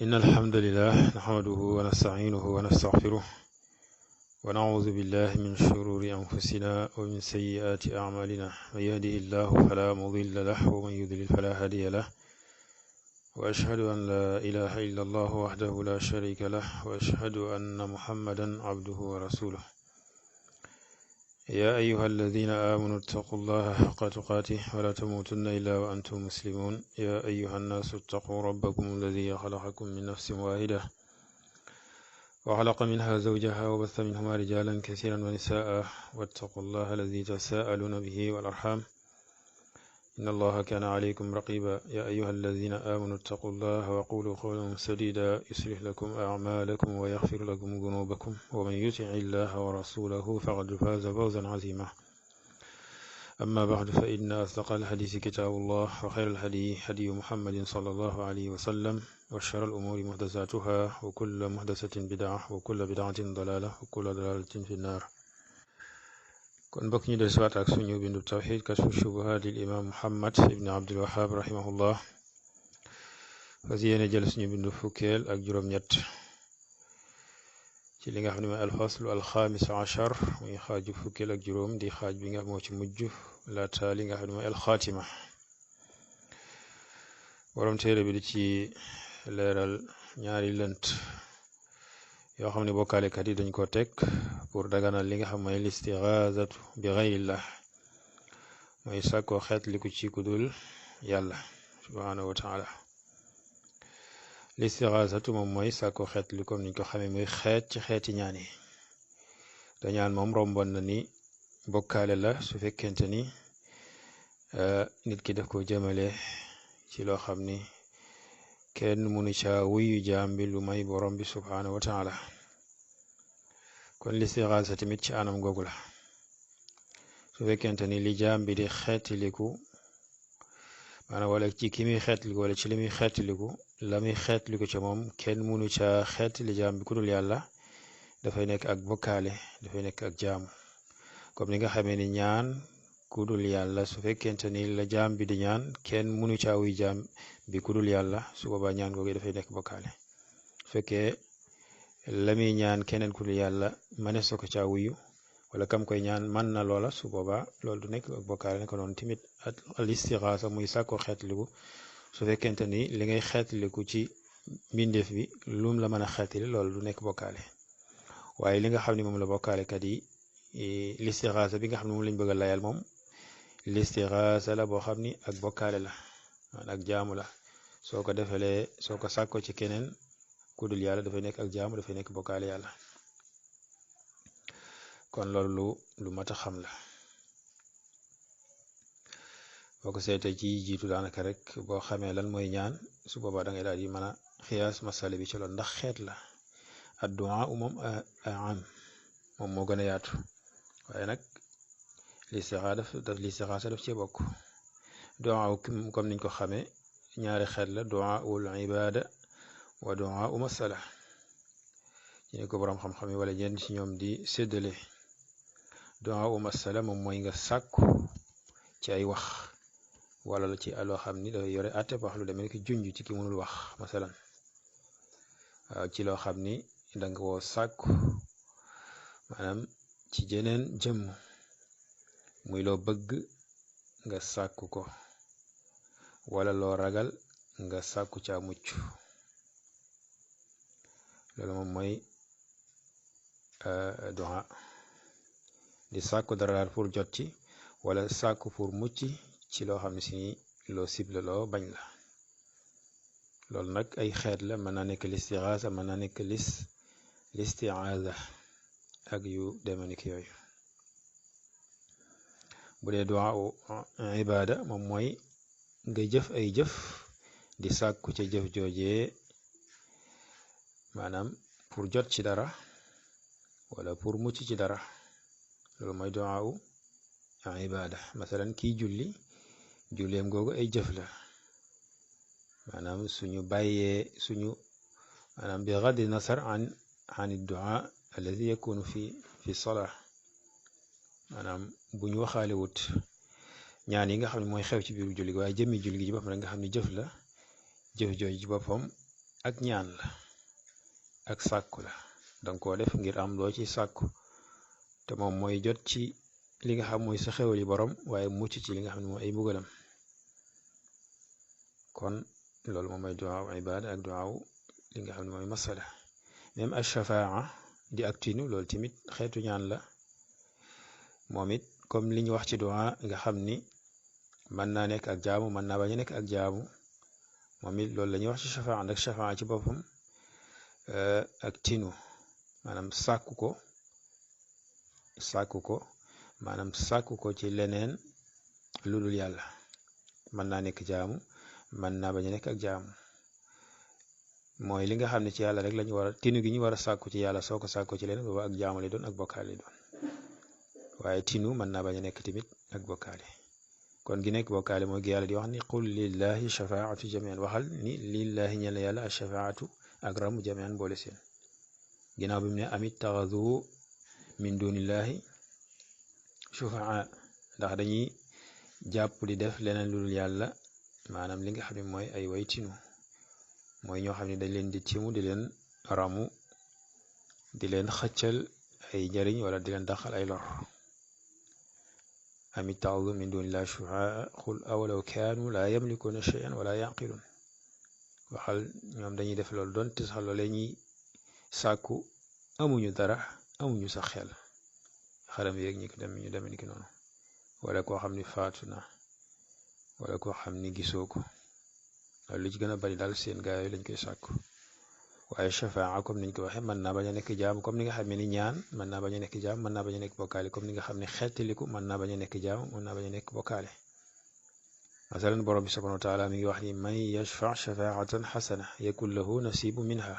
إن الحمد لله نحمده ونستعينه ونستغفره ونعوذ بالله من شرور أنفسنا ومن سيئات أعمالنا من يهده الله فلا مضل له ومن يضلل فلا هادي له وأشهد أن لا إله إلا الله وحده لا شريك له وأشهد أن محمدا عبده ورسوله يا أيها الذين آمنوا اتقوا الله حق تقاته ولا تموتن إلا وأنتم مسلمون يا أيها الناس اتقوا ربكم الذي خلقكم من نفس واحدة وخلق منها زوجها وبث منهما رجالا كثيرا ونساء واتقوا الله الذي تساءلون به والأرحام إن الله كان عليكم رقيبا يا أيها الذين آمنوا اتقوا الله وقولوا قولا سديدا يصلح لكم أعمالكم ويغفر لكم ذنوبكم ومن يطع الله ورسوله فقد فاز فوزا عظيما أما بعد فإن أصدق الحديث كتاب الله وخير الهدي هدي محمد صلى الله عليه وسلم وشر الأمور محدثاتها وكل محدثة بدعة وكل بدعة ضلالة وكل ضلالة في النار kon bokk ñu del siwaat ak suñu bindu tawxid kashfu shubuhat lil imam Muhammad ibn Abdul Wahhab rahimahullah fas yéene jël suñu bindu fukkeel ak juróom-ñett ci li nga xam ne mooy alfaslu alxaamis achar muy xaaju fukkeel ak juróom di xaaj bi nga moo ci mujj laata li nga xam ne mooy alxaatima borom téere bi di ci leeral ñaari lënt yoo xam ne bokkaalekat yi dañ ko teg pour daganal li nga xam mooy listigaazatu bi gayrillah mooy sàkkoo xeet liku ci kudul yàlla subhanahu wa taala listigaazatu moom mooy sàkkoo xeet li comme niñ ko xamee muy xeet ci xeeti ñaan yi te ñaan moom rombon na ni bokkaale la su fekkente ni nit ki daf ko jëmale ci loo xam ni kenn mënu caa wuyu jaam bi lu may borom bi subhanahu wa taala kon listixaasa tamit ci anam googu la su fekkente ni li jaam bi di xeetiliku maanaam wala ci ki muy xeetiliku wala ci li muy xeetiliku la muy xeetiliku ca moom kenn mënu caa xeetili jaam bi ku dul yàlla dafay nekk ak bokkaale dafay nekk ak jaamu comme ni nga xamee ni ñaan ku dul yàlla su fekkente ni la jaam bi di ñaan kenn mënu caa wuy jaam bi ku dul yàlla su boobaa ñaan googu dafay nekk bokkaale su fekkee la muy ñaan keneen ku dul yàlla mënees na ko caa wuyu wala kam koy ñaan man na loola su boobaa loolu du nekk ak bokkaale ne ko noonu tamit al istixaasa muy sàkkoo xeetliku su fekkente ni li ngay xeetliku ci mbindeef bi lum la mën a xeetli loolu du nekk bokkaale waaye li nga xam ne moom la bokkaalekat yi listixaasa bi nga xam ne moom lañ bëgg a layal moom listixaasa la boo xam ni ak bokkaale la ak jaamu la soo ko defalee soo ko sàkko ci keneen ku dul yàlla dafay nekk ak jaamu dafay nekk bokkaale yàlla kon loolu lu mat a xam la boo ko seetee ci jiitu daanaka rek boo xamee lan mooy ñaan su boobaa da ngay daal di mën a xiyaas masala bi ci loolu ndax xeet la addu'a moom am moom moo gën a yaatu waaye nag listixaasa daf cee bokk du'a comme niñ ko xamee ñaari xeet la du'a ul ibada wa du'a u masala ci ne ko borom xam-xam yi wala ñenn ci ñoom di séddale du'a u masala moom mooy nga sàkku ci ay wax wala la ci loo xam ni dafay yore àtte wax lu demee ki junj ci ki mënul wax masalan waaw ci loo xam ni danga woo sàkku maanaam ci jeneen jëmm muy loo bëgg nga sàkku ko wala loo ragal nga sàkku caa mucc loolu moom mooy du'a di sàkku dara pour jot ci wala sàkku pour mucc ci loo xam ne si loo cible loo bañ la loolu nag ay xeet la mën naa nekk listixaasa mën naa nekk listi'aaza ak yu demenik yooyu bu dee du'a u ibada moom mooy nga jëf ay jëf di sàkku ca jëf joojee maanaam pour jot ci dara wala pour mucc ci dara loolu mooy du'a u ibada masalan kii julleem googu ay jëf la maanaam suñu bàyyee maanaam bi gadi nasar an du'a alladi yakunu fi salaa maanaam bu ñu waxaale wut ñaan yi nga xam ne mooy xew ci biiru julli gi waaye jëmmi julli gi ci boppam rek nga xam ne jëf la jëf jooju ci boppam ak ñaan la ak sàkku la danga koo def ngir am loo ci sàkku te moom mooy jot ci li nga xam mooy sa xewali borom waaye mucc ci li nga xam ne mooy ay mbugalam kon loolu moom mooy duwaaw ibaada ak duwaaw li nga xam ne mooy masala même ashafaa di ak tinu loolu tamit xeetu ñaan la moom it comme li ñu wax ci duwaa nga xam ni mën naa nekk ak jaamu mën naa bañ a nekk ak jaamu moom it loolu la ñuy wax ci shafaa ndax shafaa ci boppam ak tinu maanaam sàkku ko ci leneen lu dul yàlla mën naa nekk jaamu mën naa bañ a nekk ak jaamu mooy li nga xam ne ci yàlla rek lañu war a tinu gi ñu war a sàkku ci yàlla soo ko sàkku ci leneen booba ak jaamu lay doon ak bokkaale lay doon waaye tinu mën naa bañ a nekk tamit ak bokkaale kon gi nekk bokkaale mooy gi yàlla di wax ni qul lillahi shafaatu jamian waxal ni lillahi ñeel na yàlla ashafaatu ak ramu jamian boole seen ginnaaw bi mu ne amit taxadu min dunillahi shufaa ndax dañuy jàpp di def leneen lu dul yàlla maanaam li nga xam ne mooy ay way tinu mooy ñoo xam ne dañ leen di timu di leen ramu di leen xëccal ay njariñ wala di leen dàqal ay lor am ittaxadu min dunillahi shufaa qul awalaw kaanu laa yamlikuuna shay'an wala yaqiluun waxal ñoom dañuy def loolu doonte sax loolee ñuy sàkku amuñu dara amuñu sax xel xaram yeeg ñi ko dem ñu demee ni ki noonu wala koo xam ni faatu na wala koo xam ni gisoo ko loolu li ci gën a bari daal seen gaa yooyu lañ koy sàkku waaye shafaa comme niñ ko waxee mën naa bañ a nekk jaam comme ni nga xam ne ni ñaan mën naa bañ a nekk jaam mën naa bañ a nekk bokkaale comme ni nga xam ne xeetaliku mën naa bañ a nekk jaam mën naa bañ a nekk bokkaale masalan borom bi subhanahu wa taala mi ngi wax ni man yashfa shafaatan xasana yakun lahu nasibu minha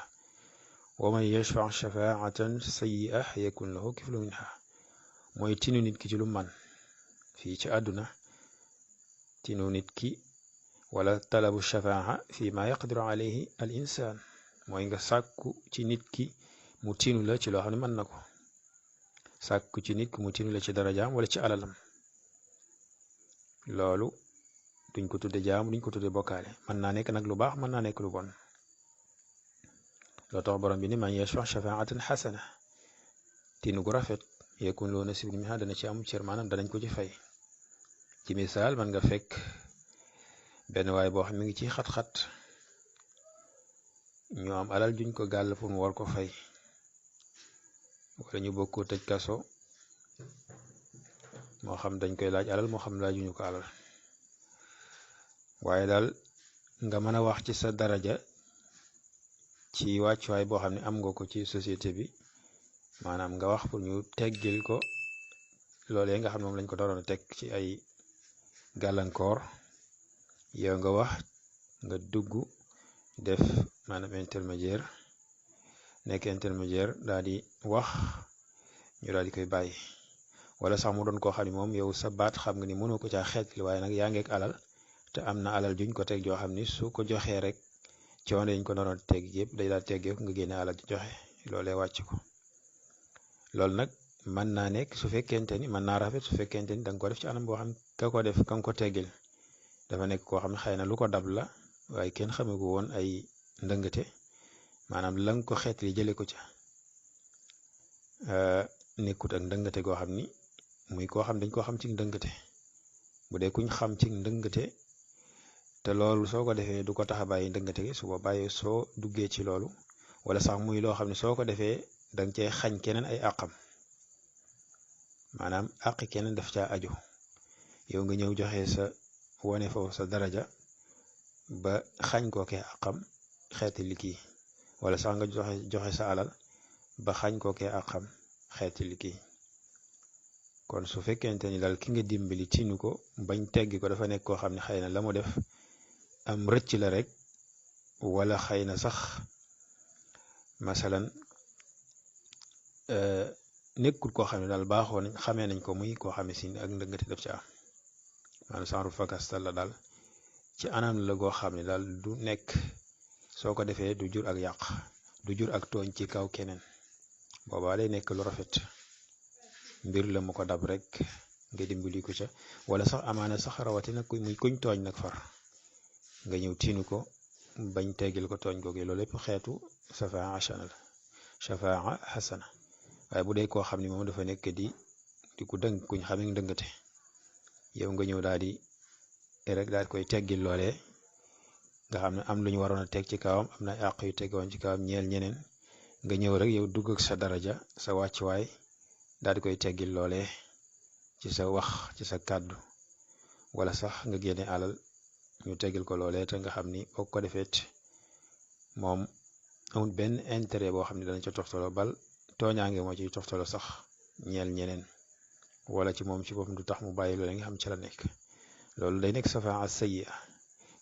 wa man yashfa shafaatan sayyi'a yakun lahu kiflu minha mooy tinu nit ki ci lu man fii ci àdduna tinu nit ki wala talabu shafaa fi ma yaqdiru alayhi al insaan mooy nga sàkku ci nit ki mu tinu la ci loo xam ne mën na ko sàkku ci nit ki mu tinu la ci darajaam wala ci alalam loolu duñ ko tudde jaam duñ ko tudde bokkaale mën naa nekk nag lu baax mën naa nekk lu bon loo tax borom bi ni man yashfa shafaatan xasana tinu gu rafet yakun loo nasibun minha dana ci am cër maanaam danañ ko ci fay ci misaal man nga fekk benn waay boo xam mi ngi ci xat-xat ñu am alal juñ ko gàll pour mu war ko fay wala ñu bokk ko tëj kaso moo xam dañ koy laaj alal moo xam laajuñu ko alal waaye daal nga mën a wax ci sa daraja ci wàccuwaay boo xam ne am nga ko ci société bi maanaam nga wax pour ñu teggil ko loolee nga xam ne moom lañ ko doon a teg ci ay gàllankoor yow nga wax nga dugg def maanaam intermédiaire nekk intermédiaire daal di wax ñu daal di koy bàyyi wala sax mu doon koo xam ne moom yow sa baat xam nga ni mënoo ko caa xeetli waaye nag yaa ngeek alal te am na alal juñ ko teg joo xam ni su ko joxee rek coono yi ñu ko naroon teg yëpp day daal teggee nga génne alal di joxe loolee wàcc ko loolu nag mën naa nekk su fekkente ni mën naa rafet su fekkente ni da nga ko def ci anam boo xam ka ko def ka nga ko teggil dafa nekk koo xam ne xëy na lu ko dab la waaye kenn xamee ko woon ay ndëngate maanaam la nga ko xeetli jëlee ko ca nekkut ak ndëngate goo xam ni muy koo xam dañ koo xam ci ndëngate bu dee kuñ xam ci ndëngate te loolu soo ko defee du ko tax a bàyyi ndëngate gi su ko bàyyee soo duggee ci loolu wala sax muy loo xam ne soo ko defee danga cee xañ keneen ay àqam maanaam àqi keneen daf caa aju yow nga ñëw joxe sa wane foofu sa daraja ba xañ kookee àqam xeeti liggéey wala sax nga joxe sa alal ba xañ kookee àqam xeeti liggéey kon su fekkente ni daal ki nga dimbali tinu ko bañ teggi ko dafa nekk koo xam ne xëy na la mu def am rëcc la rek wala xëy na sax masalan nekkul koo xam ne daal baaxoo nañ xamee nañ ko muy koo xam ne si ak ndëngate def ci am maanaam sanru fakastal la daal ci anam la goo xam ne daal du nekk soo ko defee du jur ak yàq du jur ak tooñ ci kaw keneen boobaa day nekk lu rafet mbir la mu ko dab rek nga dimbali ko ca wala sax amaana sax rawatina muy kuñ tooñ nag far nga ñëw tiinu ko bañ teggil ko tooñ googu loolu lépp xeetu shafaa xasana waaye bu dee koo xam ne moom dafa nekk di ku dëng kuñ xamee ndëngate yow nga ñëw daal di rek daal koy teggil loolee nga xam ne am lu ñu waroon a teg ci kawam am na àq yu tegoon ci kawam ñeel ñeneen nga ñëw rek yow dugg ak sa daraja sa wàccuwaay daal di koy teggil loolee ci sa wax ci sa kàddu wala sax nga génne alal ñu teggil ko loolee te nga xam ni boo ko defeet moom amul benn intérêt boo xam ne dana ca toftalo bal tooñaange moo ciy toftalo sax ñeel ñeneen wala ci moom ci boppam du tax mu bàyyi loolee nga xam ci la nekk loolu day nekk safaa sayyi'a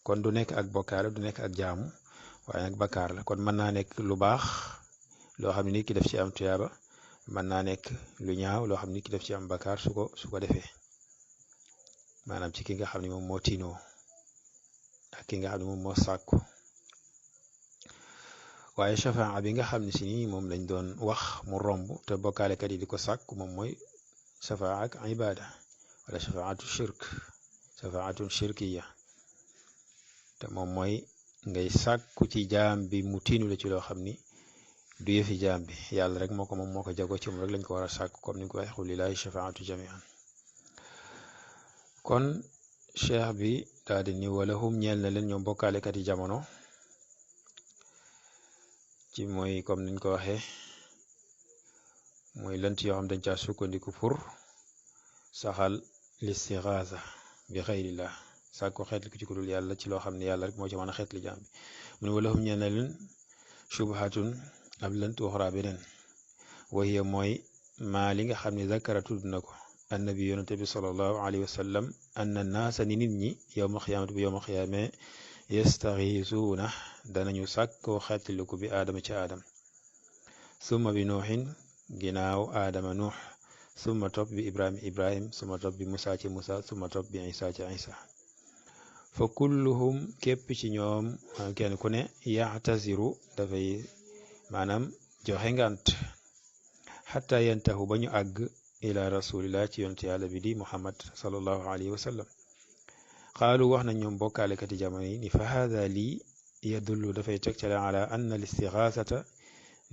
kon du nekk ak bokkaale du nekk ak jaamu waaye nag bakkaar la kon mën naa nekk lu baax loo xam ne nit ki def ci am tuyaaba mën naa nekk lu ñaaw loo xam ne nit ki def ci am bakkaar su ko defee maanaam ci ki nga xam ne moom moo tiinoo ak ki nga xam ne moom moo sàkku waaye shafaa bi nga xam ne si nii moom lañ doon wax mu romb te bokkaalekat yi di ko sàkku moom mooy shafaa ak ibada wala shafaatun shirkiya te moom mooy ngay sàkku ci jaam bi mu tiinu la ci loo xam ni du yëfi jaam bi yàlla rek moo ko moom moo ko jago ci moom rek lañ ko war a sàkku comme ni ko waxee qul lillahi shafaatu jamian kon cheikh bi daal di ni walahum ñeel na leen ñoom bokkaalekat yi jamono ci mooy comme niñ ko waxee mooy lënt yoo xam dañ caa sukkandiku pour saxal listixaasa bi xayrillah sàkko xeetli ku ci ku dul yàlla ci loo xam ne yàlla rek moo ci mën a xeetli jaam bi mu ne walahum ñeel na leen shubhatun ab lënt waxraa beneen wahiya mooy maa li nga xam ne zakara tudd na ko annabi yonente bi sallallahu alayhi wa sallam anna naasa ni nit ñi yowma xiyaamati bu yowma xiyaame yastaxiisuuna danañu sàkkoo xeetliku bi aadama ci aadam summa bi nuuxin ginaaw aadama nuux summa topp bi ibrahim summa topp bi musa ci musa summa topp bi isa ci isa fa kulluhum képp ci ñoom kenn ku ne yaxtasiru dafay maanaam joxe ngant xatta yantahu ba ñu àgg ila rasulillah ci yonte yàlla bi di muhammad sallallahu alayhi wa sallam qaalu wax nañ ñoom bokkaalekati jamono yi ni fa haada lii yadullu dafay tegtale ala anna listixaasata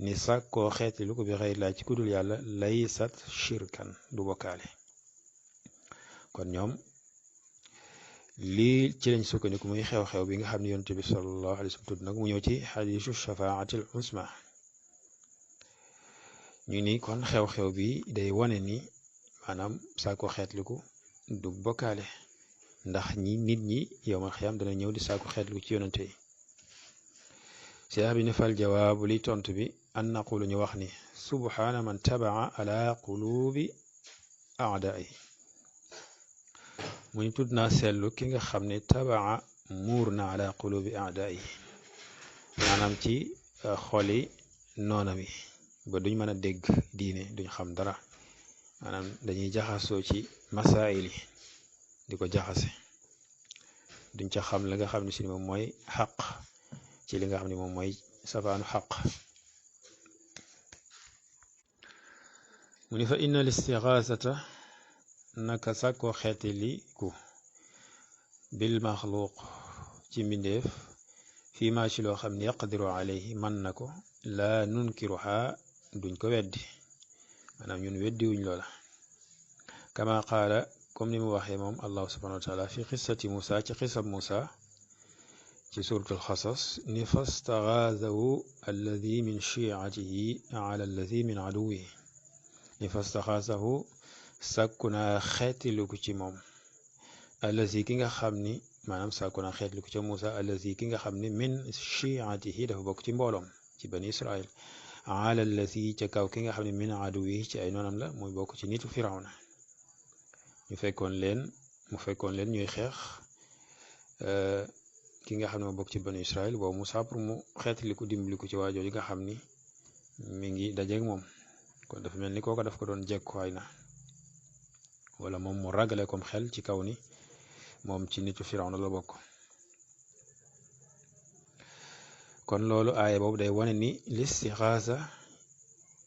ni sàkkoo xeeti lu ko bi xeyr laa ci kudul yàlla laysat shirkan du bokkaale kon ñoom lii ci lañ sukkandiku muy xew-xew bi nga xam ne yonte bi sallallahu alayhi wa sallam tudd nag mu ñëw ci xadiisu shafaatil usma ñu ni kon xew-xew bi day wane ni maanaam sàkkoo xeetliku du bokkaale ndax nit ñi yow ma xiyam dana ñëw di sàkku xeetliku ci yonante yi cheikh bi ne fal jawaabu li tontu bi an naqulu ñu wax ni subhaana man tabaa ala qulubi aadai mu ñu tudd naa seetlu ki nga xam ne tabaa muur na ala qulubi aadai maanaam ci xoli noonam yi ba duñ mën a dégg diine duñ xam dara maanaam dañuy jaxasoo ci masaayil yi di ko jaxase duñ ca xam la nga xam ne si moom mooy xaq ci li nga xam ne moom mooy safaanu xaq mu ni fa inna listixaasata naka sàkkoo xeeti li ku bil maxluuq ci mbindeef fii maa ci loo xam ne yaqdiru alayhi man na ko laa nunkiruha duñ ko weddi maanaam ñun weddi wuñ loola kama qaala comme ni mu waxee moom allahu subhanahu wa taala fi qissati Musa ci qissab Musa ci suratul xasas ni fastaxaazahu alladi min chiatihi ala alladi min aduwihi ni fastaxaazahu sàkku naa xeetiliku ci moom alladi ki nga xam ni maanaam sàkku naa xeetiliku ci Musa alladi ki nga xam ni min chiatihi dafa bokk ci mbooloom ci bani Israil ala alladi ca kaw ki nga xam ne min aduwihi ci ay noonam la muy bokk ci nitu firawna mu fekkoon leen ñuy xeex ki nga xam ne moo bokk ci banu Israël boobu Musaa pour mu xeetaliku dimbaliku ci waajoo yi nga xam ni mi ngi dajeeg moom kon dafa mel ni kooka daf ko doon jekkuwaay na wala moom mu ragale kom xel ci kaw ni moom ci nitu Firawna la bokk kon loolu aaya boobu day wane ni listixaasa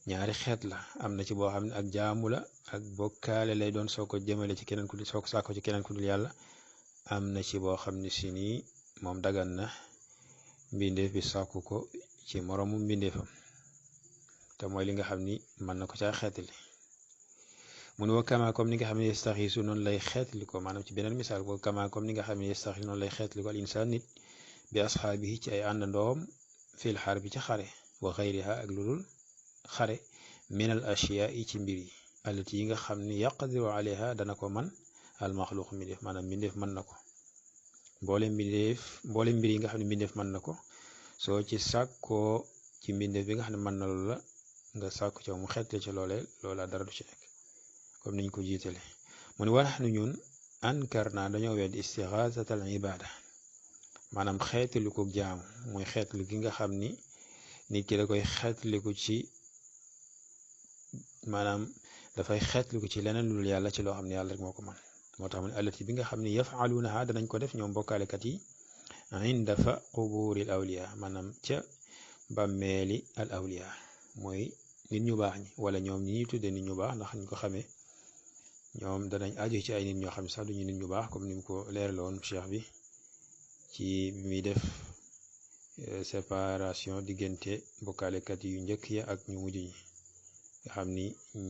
ñaari xeet la am na ci boo xam ne ak jaamu la ak bokkaale lay doon soo ko jëmale ci keneen ku dul soo ko sàkko ci keneen ku dul yàlla am na ci boo xam ne si nii moom dagan na mbindeef bi sàkku ko ci moroomu mbindeefam te mooy li nga xam ni mën na ko caa xeetali mu ne wa kama comme ni nga xam ne yastaxiisu noonu lay xeetali ko maanaam ci beneen misaal wa kama comme ni nga xam ne yastaxiisu noonu lay xeetali ko al insaan nit bi asxaabihi ci ay àndandoom fil xar bi ci xare wa xayriha ak lu dul xare min al ashiyaa yi ci mbir yi allati yi nga xam ni yaqdiru alayha dana ko man al maxluq mbindeef maanaam mbindeef mën na ko mboole mbir yi nga xam ne mbindeef mën na ko soo ci sàkkoo ci mbindeef bi nga xam ne mën na loolu la nga sàkku ci mu xeetle ci loola dara du ci nekk comme niñ ko jiitale mu ne wax nu ñun ankar naa dañoo wedd istixaasatal ibaada maanaam xeetaliku jaamu mooy xeetlu gi nga xam ni nit ki da koy xeetliku ci maanaam dafay xeetliku ci leneen lu dul yàlla ci loo xam ne yàlla rek moo ko man moo tax mu ne allati bi nga xam ne yafaluunaha danañ ko def ñoom bokkaalekat yi inda fa qubuuril awliya maanaam ca bàmmeeli al awliya mooy nit ñu baax ñi wala ñoom ñi ñuy tuddee nit ñu baax ndax ñu ko xamee ñoom danañ aju ci ay nit ñoo xam sax duñu nit ñu baax comme ni mu ko leeraloon cheikh bi ci bi muy def séparation diggante bokkaalekat yu njëkk ya ak ñu mujj ñi nga xam ni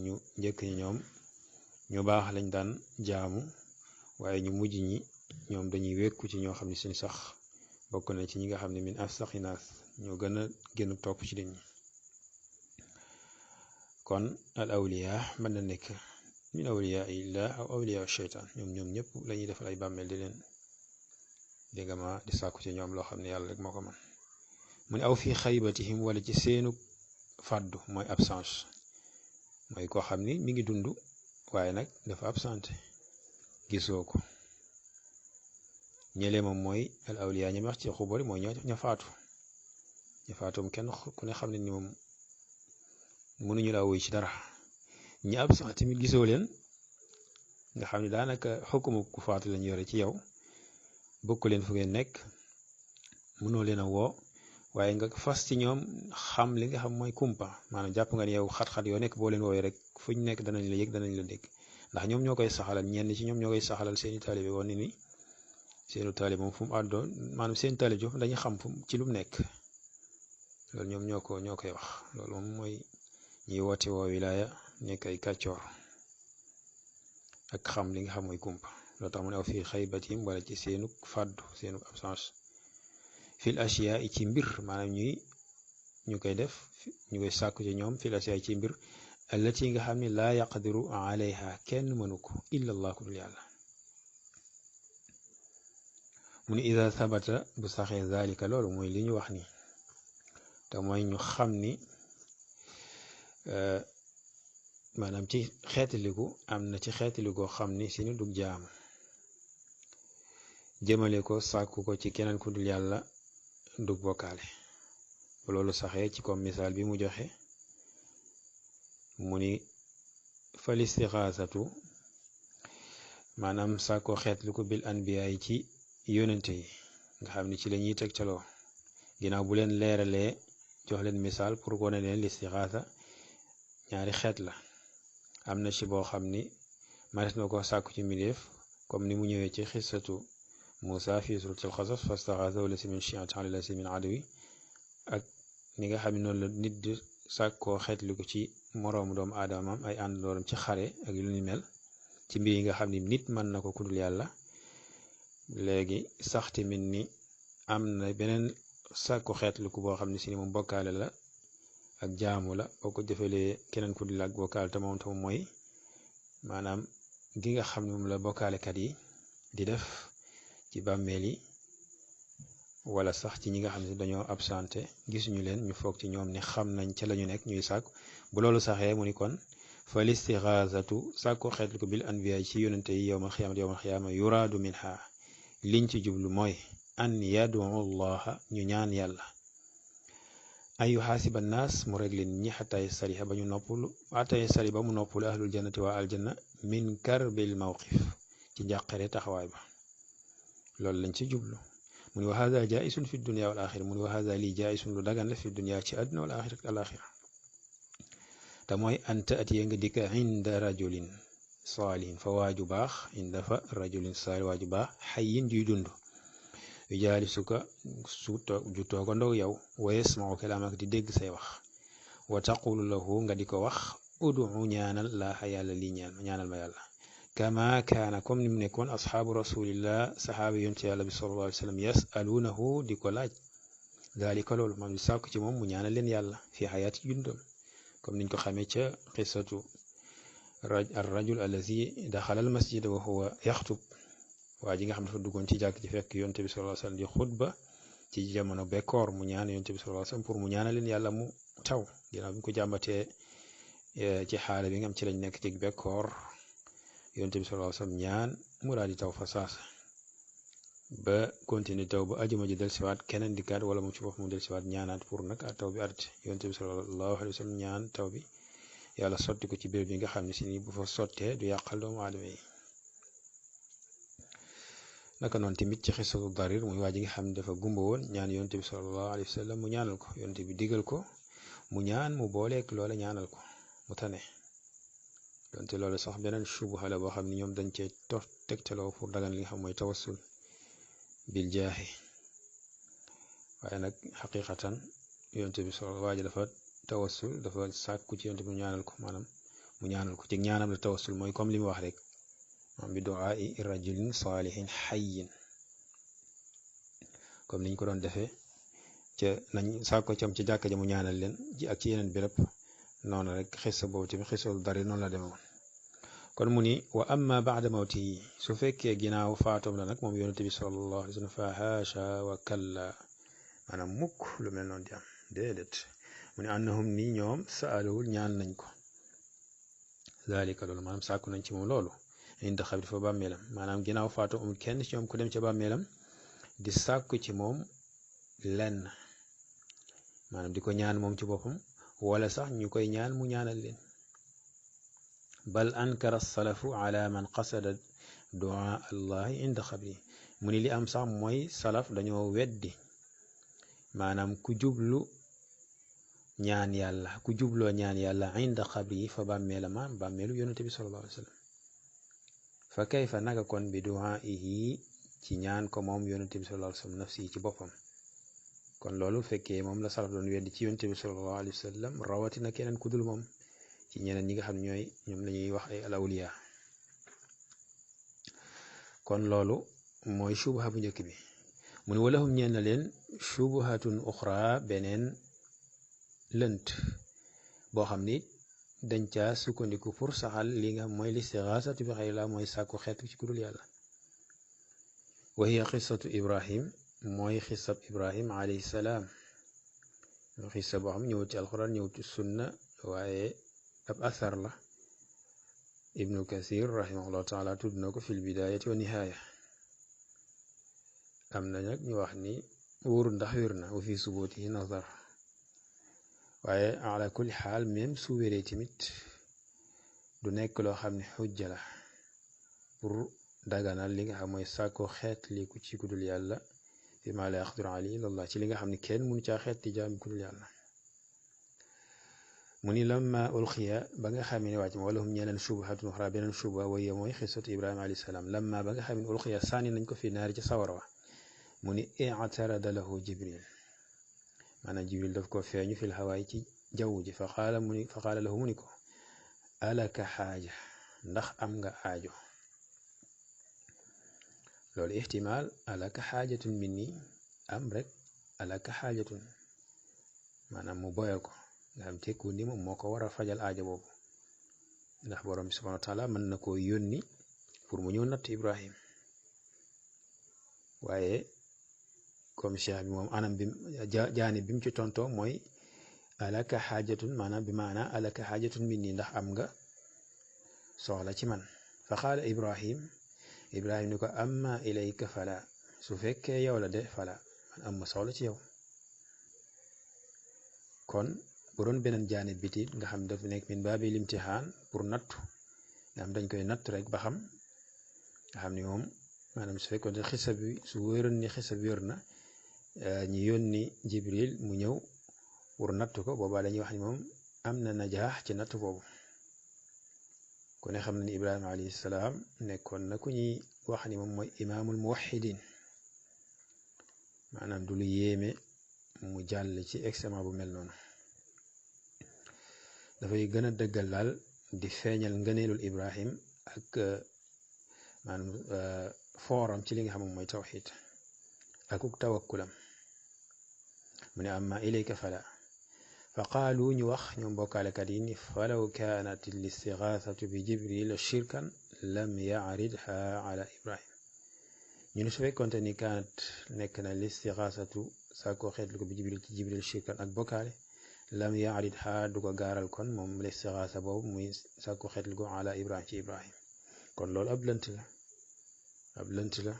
ñu njëkk ñi ñoom ñu baax lañ daan jaamu waaye ñu mujj ñi ñoom dañuy wékku ci ñoo xam ne suñ sax bokk na ci ñi nga xam ne min afsaxi naas ñoo gën a topp ci nit ñi kon al awliya mën na nekk min awliya illah aw awliya sheytaan ñoom ñëpp la ñuy defal ay bàmmeel di leen dégg nga ma di sàkku ci ñoom loo xam ne yàlla rek moo ko man mu ne aw fi xaybatihim wala ci seenu fàddu mooy absence mooy koo xam ni mi ngi dund waaye nag dafa absenté gisoo ko ñële moom mooy al awliya ñi wax ci xubari mooy ña faatu kenn ku ne xam ne ni moom mënuñu laa wuy ci dara ñi absent tamit gisoo leen nga xam ne daanaka xukumu ku faatu lañ yore ci yow bokk leen fu ngeen nekk mënoo leen a woo waaye nga fas ci ñoom xam li nga xam mooy kumpa maanaam jàpp nga ne yow xat-xat yoo nekk boo leen woowee rek fu ñu nekk danañ la yëg danañ la dégg ndax ñoom ñoo koy saxalal ñenn ci ñoom ñoo koy saxalal seeni taalibe woon ni seenu taalibe moom fu mu àddoo maanaam seen taalibe jox dañuy xam fu ci lu mu nekk loolu ñoom ñoo koy wax loolu moom mooy ñuy woote woo wilaaya nekk ay kàccoor ak xam li nga xam mooy kumpa loolu tax mu ne aw fii xaybatim wala ci seenu fàddu seenu absence fil asiya yi ci mbir maanaam ñu koy def ñu koy sàkku ci ñoom fil asiya yi ci mbir allati nga xam ne laa yaqdiru alayha kenn mënu ko illa allah ku dul yàlla mu ne ida sabata bu saxee zalika loolu mooy li ñu wax ni te mooy ñu xam ni maanaam ci xeetaliku am na ci xeetalikoo xam ni si nu dug jaamu jëmale ko sàkku ko ci keneen ku dul yàlla dug bokkaale bu loolu saxee ci comme misaal bi mu joxe mu ni fal istixaasatu maanaam sàkkoo xeetliku bil anbiya yi ci yónente yi nga xam ni ci la ñuy tegtaloo ginnaaw bu leen leeralee jox leen misaal pour wane ne listixaasa ñaari xeet la am na ci boo xam ni manes na ko sàkku ci mbindeef comme ni mu ñëwee ci xissatu Muusa fi suratul Qasas fastaxaasahu llazi min shi'atihi ala llazi min aduwwi ak ni nga xam ne noonu la nit di sàkkoo xeetliku ci moroomu doomu aadamam ay àndandooram ci xare ak lu ni mel ci mbir yi nga xam ni nit mën na ko kudul yàlla léegi sax tamit ni am na beneen sàkku xeetliku boo xam ne si ni moom bokkaale la ak jaamu la boo ko jëfalee keneen ku dul ak bokkaale te moom tam mooy maanaam gi nga xam ne moom la bokkaalekat yi di def ci bàmmeel yi wala sax ci ñi nga xam ne dañoo absenté gisuñu leen ñu foog ci ñoom ne xam nañ ca la ñu nekk ñuy sàkku bu loolu saxee mu ni kon fa listixaasatu sàkku xeetliku bil anbiya ci yonente yi yowmal xiyaama yuraadu minha liñ ci jublu mooy an yadu llaha ñu ñaan yàlla ay yuxaasiba naas mu réglé nit ñi xataay sariha ba ñu noppalu xataay sari ba mu noppalu ahlul jannati waa aljanna min karbil mawqif ci njàqare taxawaay ba loolu lañ ci jublu mu ni wa hada jaisun fi dunia wal axira mu ni wa hada lii jaisun lu dagan la fi dunia ci àdduna wal axira al axira te mooy anta atiya nga dikka inda rajulin saalihin fa waaju baax inda fa rajulin saali waaju baax xayin juy dund yu jaalisuka su ju toogandoo yow wa yasmau kalaamak di dégg say wax wa taqulu lahu nga di ko wax udu ñaanal laaxa yàlla lii ñaanal ma yàlla kama kaana comme ni mu nekkoon asxaabu rasulillah saxaaba yonte yàlla bi sallallahu alayhi wa sallam yasaluunahu di ko laaj dalika loolu maam di sàkku ci moom mu ñaanal leen yàlla fi xayaati jundam comme niñ ko xamee ca qissatu ar rajul allazi daxala al masjid wa huwa yaxtub waa ji nga xam dafa duggoon ci jàkk ji fekk yonte bi sallallahu alayhi wa sallam di xutba ci jamono bekkoor mu ñaan yonte bi sallallahu alayhi wa sallam pour mu ñaanal leen yàlla mu taw ginnaaw bi ñu ko jàmbatee ci xaala bi nga xam ci lañ nekk ci bekkoor yonte bi sallallahu alayhi wa sallam ñaan mu daal di taw fa saasa ba continuer taw ba ajuma ji del siwaat keneen dikkaat wala mu ci bopp mu del siwaat ñaanaat pour nag taw bi arrêté yonte bi sallallahu alayhi wa sallam ñaan taw bi yàlla sotti ko ci béréb bi nga xam ne si ni bu fa sottee du yàqal doomu aadama yi naka noonu tamit ci xisatu darir muy waa ji nga xam ne dafa gumba woon ñaan yonte bi sallallahu alayhi wa sallam mu ñaanal ko yonte bi digal ko mu ñaan mu booleek loola ñaanal ko mu tane donte loolu sax beneen shubha la boo xam ne ñoom dañ cee tegtaloo pour dagan li nga xam mooy tawassul bil jaahi waaye nag xaqiqatan yonte bi solo waa ji dafa tawassul dafa sàkku ci yonte bi mu ñaanal ko maanaam mu ñaanal ko ci ñaanam la tawassul mooy comme li mu wax rek moom bi du'aa'i rajulin saalihin hayyin comme niñ ko doon defee ca nañ sàkko cam ci jàkka ja mu ñaanal leen ji ak ci yeneen béréb noonu rek xissa boobu tamit xissatul dari noonu la demewoon kon mu ni wa amma baada mawti su fekkee ginnaaw faatoom la nag moom yonente bi sallallahu alayhi wa sallam fa haasha wa kalla maanaam mukk lu mel noonu di am déedéet mu ne annahum ni ñoom saaluwul ñaan nañ ko zalika loolu maanaam sàkku nañ ci moom loolu inda xabri fa bàmmeelam maanaam ginnaaw faatoom amul kenn ci ñoom ku dem ca bàmmeelam di sàkku ci moom lenn maanaam di ko ñaan moom ci boppam wala sax ñu koy ñaan mu ñaanal leen bal ankara salafu ala man qasada du'a allahi inda xabri mu ni li am sax mooy salaf dañoo weddi maanaam ku jublu ñaan yàlla ku jubloo ñaan yàlla inda xabri fa bàmmeelama bàmmeelu yonente bi sallallahu alayhi wa sallam fa kayfa naka kon bi du'aihi ci ñaan ko moom yonente bi sallallahu alayhi wa sallam nafsi ci boppam kon loolu fekkee moom la salaf doon weddi ci yonente bi sallallahu alayhi wa sallam rawatina keneen ku dul moom ci ñeneen ñi nga xam ne ñoom la ñuy wax ay al awliya kon loolu mooy shubha bu njëkk bi mu ne walahum ñeen na leen shubhatun uxra beneen lënt boo xam ni dañ caa sukkandiku pour saxal li nga mooy listixaasatu bi xayrillah mooy sàkku xeetu ci ku dul yàlla wa hiya qissatu ibrahim mooy xisab ibrahim alayhi salaam xisa boo xam ñëwut ci alquran ñëwut ci sunna waaye ab athar la ibnu kathir rahimahullah taala tudd na ko fil bidayati wa nihaaya am na nag ñu wax ni wóoru ndax wér na wa fi subutihi nazar waaye ala kulli xaal même su wéree tamit du nekk loo xam ne xujja la pour daganal li nga xam mooy sàkko xeet li ku ci ku dul yàlla fi ma la yaqdiru alayhi illallah ci li nga xam ne kenn mënu caa xeet di jaam ku dul yàlla mu ni lamma ulxiya ba nga xam ne wàcc ma wala hum ñeneen shubhatun uxra beneen shubha waye mooy xisatu ibrahima alayhi salaam lamma ba nga xam ne ulxiya sànni nañ ko fi naari ci sawara wa mu ni i'tarada lahu jibril maanaam jibril daf ko feeñu fil hawaay ci jaww ji fa qaala lahu mu ni ko alaka xaaja ndax am nga aajo loolu ihtimaal alaka xaajatun minni am rek alaka xaajatun maanaam mu boyal ko nga xam tekku ni moom moo ko war a fajal aajo boobu ndax borom bi subhanahu wa taala mën na koo yónni pour mu ñëw natt ibrahim waaye comme cheikh bi moom anam bi jaani bi mu ci tontoo mooy alaka xaajatun maanaam bi maana alaka xaajatun minni ndax am nga soxla ci man fa qaala ibrahim ni ko amma ilayka fala su fekkee yow la de fala man am ma soxla ci yow kon bu doon beneen jaani biti nga xam daf nekk min baabi limtihaan pour nattu nga xam dañ koy natt rek ba xam nga xam ni moom maanaam su fekkoon ne xisa bi su wéroon ni xisa bi wér na ñu yónni jibril mu ñëw pour natt ko boobaa dañuy wax ni moom am na najaax ci natt boobu ku ne xam na ni ibrahima alayhi salaam nekkoon na ku ñuy wax ni moom mooy imaamul muwahidin maanaam du lu yéeme mu jàll ci examen bu mel noonu. dafay gën a dëggal daal di feeñal ngëneelul Ibrahim ak maanaam fooram ci li nga xam mooy tawxiid akuk tawakkulam. mu ne amma ilayka fala fa qaalu ñu wax ñoom bokkaalekat yi ni falaw kaanat listigaasatu bi jibril shirkan lam yaaridha ala Ibrahim. ñu ne su fekkonte ni kaanat nekk na listigaasatu saakoo xeetlu ko bi jibril shirkan ak bokkaale lam yaaridha du ko gaaral kon moom listigaasa boobu muy saakoo xeetlu ko ala Ibrahim ci Ibrahim. kon loolu ab lënt la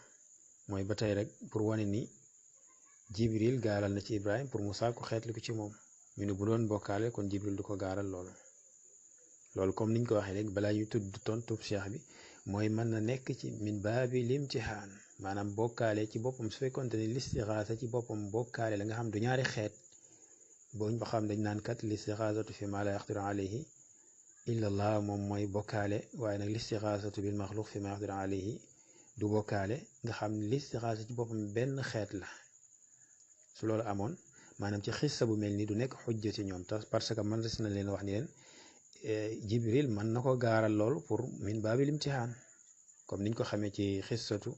mooy ba tey rek pour wane ni jibril gaaral na ci Ibrahim pour mu saako xeetli ko ci moom. ñu ne bu doon bokkaale kon jibril du ko gaaral loolu comme niñ ko waxee léegi balaa ñu tudd tontub cheikh bi mooy mën na nekk ci min baabi limtihaan maanaam bokkaale ci boppam su fekkonte ni listixaasa ci boppam bokkaale la nga xam du ñaari xeet booñ ba xam dañ naan kat listixaasatu fi ma la yaqdiru alayhi illa allah moom mooy bokkaale waaye nag listixaasatu bil maxluq fi ma yaqdiru alayhi du bokkaale nga xam ne listixaasa ci boppam benn xeet la. su loolu amoon maanaam ci xissa bu mel ni du nekk xujja ci ñoom parce que man des na leen wax ni leen jibril mën na ko gaaral loolu pour min baabil imtihaan comme niñ ko xamee ci xissatu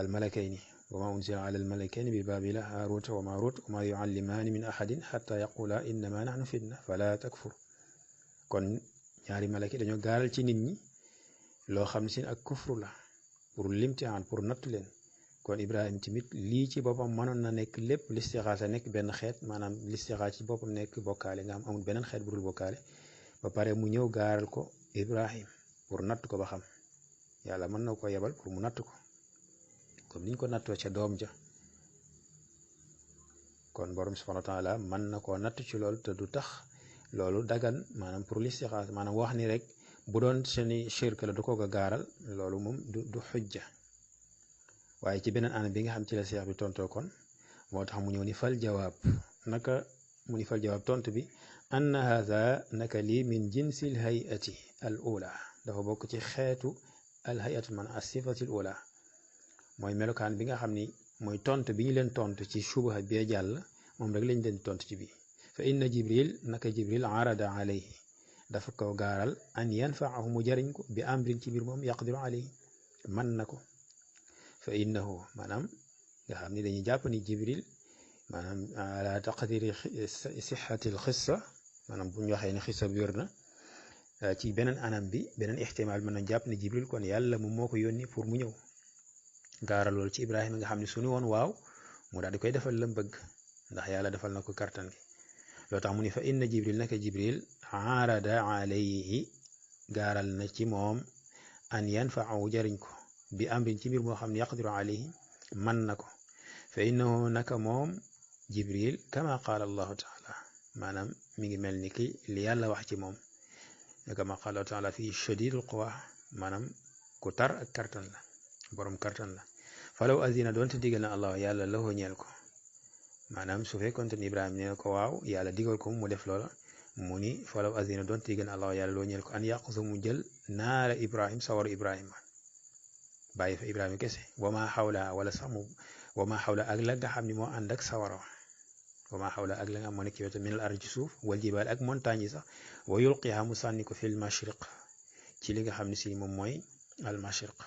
al malakayni wa ma unzila ala al malakayni bi baabila haaruta wa maarut wa ma yuallimaani min ahadin xatta yaqula innama nahnu fitna fala takfur. kon ñaari malaki dañoo gaaral ci nit ñi loo xam si ak kufru la pour limtihaan pour nattu leen. kon Ibrahim tamit lii ci boppam mënoon na nekk lépp listixaasa nekk benn xeet maanaam listixaasa ci boppam nekk bokkaale nga am amul beneen xeet bu dul bokkaale ba pare mu ñëw gaaral ko Ibrahim pour natt ko ba xam yàlla mën na ko yebal pour mu natt ko comme niñ ko nattoo ca doom ja. kon borom subhanahu wa taala mën na koo natt ci loolu te du tax loolu dagan maanaam pour listixaasa maanaam wax ni rek bu doon seeni shirk la du ko ko gaaral loolu moom du xujja. waaye ci beneen anam bi nga xam ci la seex bi tontoo kon moo tax mu ñëw ni fal jawaab naka mu ni fal jawaab tontu bi anna haza naka lii min jinsil hayati al ula dafa bokk ci xeetu al hayatu man as sifatil ula mooy melokaan bi nga xam ni mooy tontu bi ñu leen tontu ci subaha bee jàll moom rek lañ leen tontu ci bi fa inna jibril naka jibril arada alayhi dafa ko gaaral an yanfaahu mu jariñ ko bi amrin ci biir moom yaqdiru alayhi man na ko. fa innahu maanaam nga xam ni dañuy jàpp ni jibril maanaam ala taqdiri sixatil xissa maanaam bu ñu waxee ne xissa bi wér na ci beneen anam bi beneen ixtimaal mën nañ jàpp ni jibril kon yàlla moom moo ko yónni pour mu ñëw gaara loolu ci Ibrahima nga xam ne suñu woon waaw mu daal di koy defal lam bëgg ndax yàlla defal na ko kartan gi. loo tax mu ni fa inna jibril naka jibril aarada alayhi gaaral na ci moom an yanfaahu jariñ ko bi amrin ci mbir moo xam ne yaqdiru alayhi man na ko. fa innahu naka moom jibril kama qaala allahu taala maanaam mi ngi mel ni ki li yàlla wax ci moom kama qaala allahu taala fi shadidul quwa maanaam ku tar ak kartan la borom kartan la. falaw azina doonte digal na allah yàlla lahu ñeel ko maanaam su fekkoonte ni Ibrahima nee na ko waaw yàlla digal ko mu def loola mu ni falaw azina doonte digal na allah yàlla loo ñeel ko an yaqsa mu jël naara Ibrahim sawaru Ibrahima bàyyi fa Ibrahima kese wama xawla wala sax mu wama xawla ak la nga xam ni moo ànd ak sawara wama xawla ak la nga moo nekk ci wetu minal ardi ci suuf wal jibaal ak montagne yi sax wa yulqiha mu sànni ko fil mashriq ci li nga xam ne si moom mooy al mashriq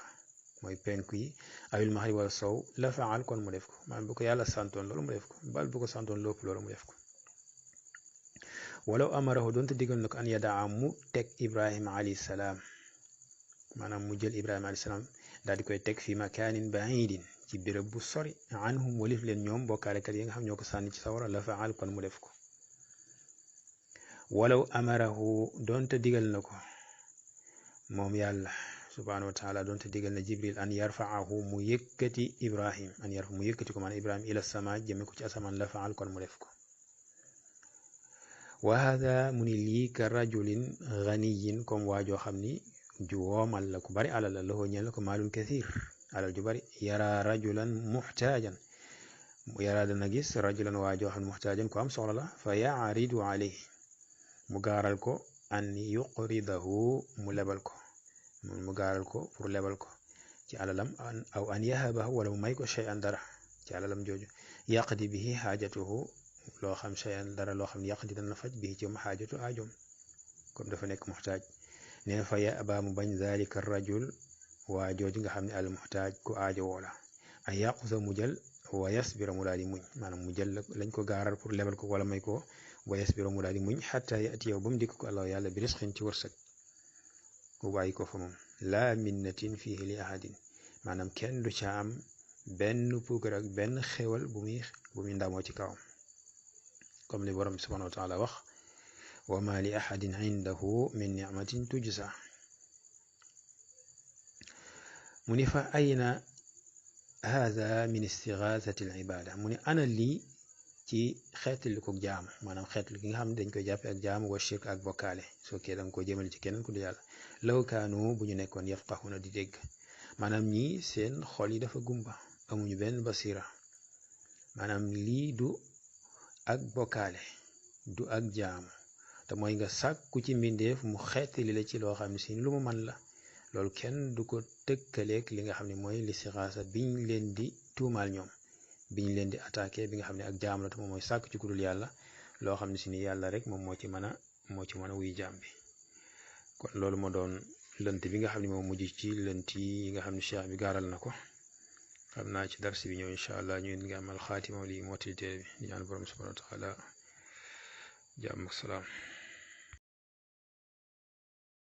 mooy penku yi awil maxrib wala sow la faal kon mu def ko maanaam bu ko yàlla santoon loolu mu def ko bal bu ko santoon lépp loolu mu def ko. walaw amarahu doonte digal na ko an yadaa mu teg Ibrahima alayhi salaam maanaam mu jël Ibrahima alayhi salaam daal di koy teg fi makaanin baidin ci béréb bu sori anhum walif leen ñoom bokkaalekat yi nga xam ñoo ko sànni ci sawara la faal kon mu def ko. walaw amarahu doonte digal na ko moom yàlla subhanahu wa taala doonte digal na jibril an yarfaahu mu yëkkati Ibrahim an yarfa mu yëkkati ko maanaam Ibrahim ila sama jëme ko ci asamaan la faal kon mu def ko. wa hada mu ni lii ka rajulin ganiyin comme waajoo xam ni ju woomal la ku bari alal la lahoo ñeel la ko maalun kathir alal ju bari yara rajulan muxtaajan yara dana gis rajulan waajoo xam ne muxtaajan ko am soxla la fa yaaridu alayhi mu gaaral ko an yuqridahu mu lebal ko mu gaaral ko pour lebal ko ci alalam aw an yahabahu wala mu may ko shay'an dara ci alalam jooju yaqdi bihi xaajatuhu loo xam cheyan dara loo xam ne yaqdi dana faj bihi ci moom xaajatu aajoom comme dafa nekk muxtaaj neen fa ya abaa mu bañ zalika rajul waa jooju nga xam ne al muxtaaj ku aajo woo la ay yaqusa mu jël wa yasbira mu daal di muñ maanaam mu jël lañ ko gaaral pour lebal ko wala may ko wa yasbira mu daal di muñ xatta yati yow ba mu dikk ko allah yàlla bi risqin ci wërsëg mu bàyyi ko fa moom laa minnatin fihi li ahadin maanaam kenn du ca am benn puukar ak benn xéwal bu muy ndamoo ci kawam comme li borom bi subhanahu wa taala wax wa ma li ahadin indahu min nicmatin tujza mu ni fa ayna hada min istigaasati al ibada mu ni ana lii ci xeetali ko jaamu maanaam xeetali ki nga xam ne dañ koy jàppe ak jaamu wa shirk ak bokkaale soo kee da nga ko jëmale ci keneen ku du yàlla law kaanu bu ñu nekkoon yafqahuna di dégg maanaam ñii seen xol yi dafa gumba amuñu benn basira maanaam lii du ak bokkaale du ak jaamu te mooy nga sàkku ci mbindeef mu xeetali la ci loo xam ne si lu mu man la loolu kenn du ko tëkkaleeg li nga xam ne mooy listixaasa biñ leen di tuumaal ñoom biñ leen di attaqué bi nga xam ne ak jaam la te moom mooy sàkk ci ku dul yàlla loo xam ne si ni yàlla rek moom moo ci mën a wuy jaam bi kon loolu moo doon lënt bi nga xam ne moom mujj ci lënt yi nga xam ne cheikh bi gaaral na ko xam naa ci darsi bi ñëw incha allah ñu ngi amal xaatima li mottali téere bi di ñaan borom subhanahu wa taala jàmm ak salaam